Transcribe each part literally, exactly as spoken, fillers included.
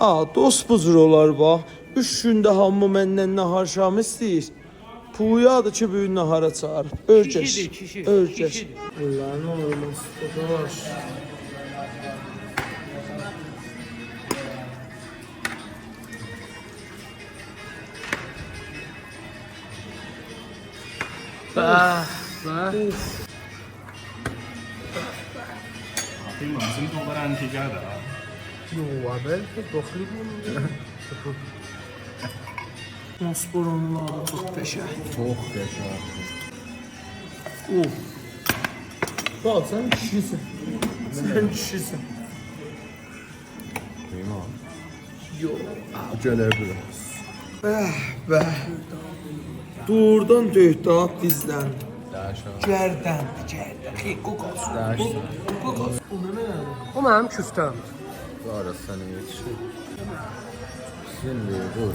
آ، دوست، بو جور اولار، باخ. اوچ گونده هامی مندن ناهار شامی ایسته‌ییر. پویادیر کی، بو گون ناهارا چاغیریب. اؤرگش. کیشی‌دیر، کیشی، اؤرگش. کیشی‌دیر. اللرین آغریماسین، قارداش. به، به. اوف. آخی، ماشین تو قدر انتیگه ده. یو، اول کی، باخیب بونو. ماس بورانلاری چوخ قشنگ. چوخ قشنگ. اوف. باخ، سن کیشی‌سن. سن کیشی‌سن. دئییم ها. یوخ. گؤنر بورا. به، به. دوغرودان دؤیدو، دیزلندی. دهشت. گردن، گردن. خیلی قوقاس. دهشت. قوقاس. بو نه منه‌دیر؟ بو منیم کوفته‌مدیر. وار سنه یئتیشیر. سیزین بیر بو.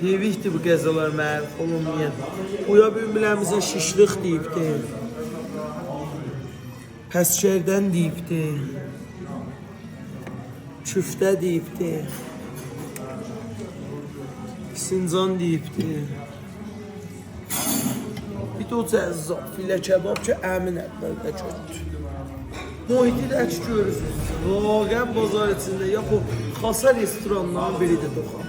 هئویکدیر بو غذالار معروف اولونمایان. بویا بیر بیله‌میزه شیشلیق دئییبدی. پس‌گردن دئییبدی. کوفته دئییبدی. سینجان دئییبدی. بیر ده او جذاب فیله کباب کی، امین اولده گؤردوم. محیطی ده کی گؤرورسونوز. واقعاً بازار ایچینده یا بو خاصا رستورانلارین بیریدیر دوخان.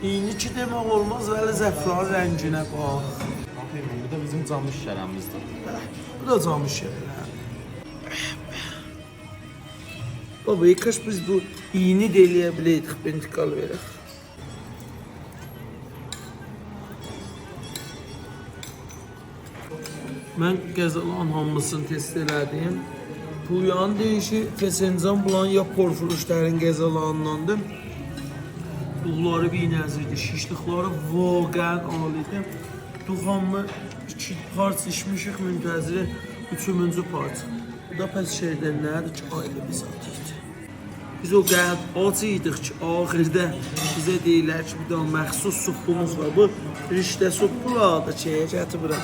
اینی کی دئمک اولماز، ولی زعفران رنگینه باخ. آخی، بو دا بیزیم جامیش شهره‌میزدیر. بو دا جامیش شهره‌دیر. بابا، ای کاش بیز بو اینی ده ائلیه بیلئیدیک، انتقال وئرک. من غذالارین هامیسینی تست ائله‌دیم. پویانین دئییشی، فسنجان بولارین یا پرفروش‌ترین غذالاریندان‌دیر. دوغلاری بی‌نظیردیر، شیشلیقلاری واقعاً عالی‌دیر. دوغ هامی ایکی پارچا ایچمیشیک، منتظر اوچومونجو پارچا. بو دا پس شئیدن نه‌دیر کی، آیری بیر زاد ایدی. بیز او قدر آج ایدیک کی، آخیردا بیزه دئییرلر کی، بیر دنه مخصوص سوپوموز وار. بو رشته سوپو بولار دا شئیه گتیر بورا.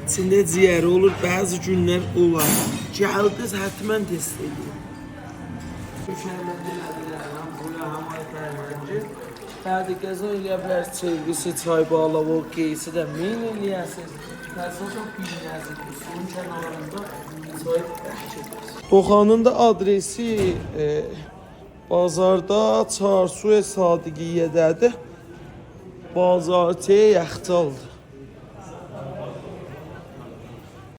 ایچینده جیگری اولور، بعضی گونلر اولار. گلدینیز، حتماً تست ائدین. بو شربتی نه‌دیر، بو نه، هم آی فرمنجی. بعد غذا ائلیه بیلر، سرویسی، چای، باقلاوا، قیسی ده میل ائلیه‌سینیز. غذا دا بی‌نظیردیر. سویون کناریندا چای بخش ائدیر. دوخانین دا آدرسی، ائ، بازاردا چارسوی صادقیه‌ده‌دیر. بازارچی یخچالدیر.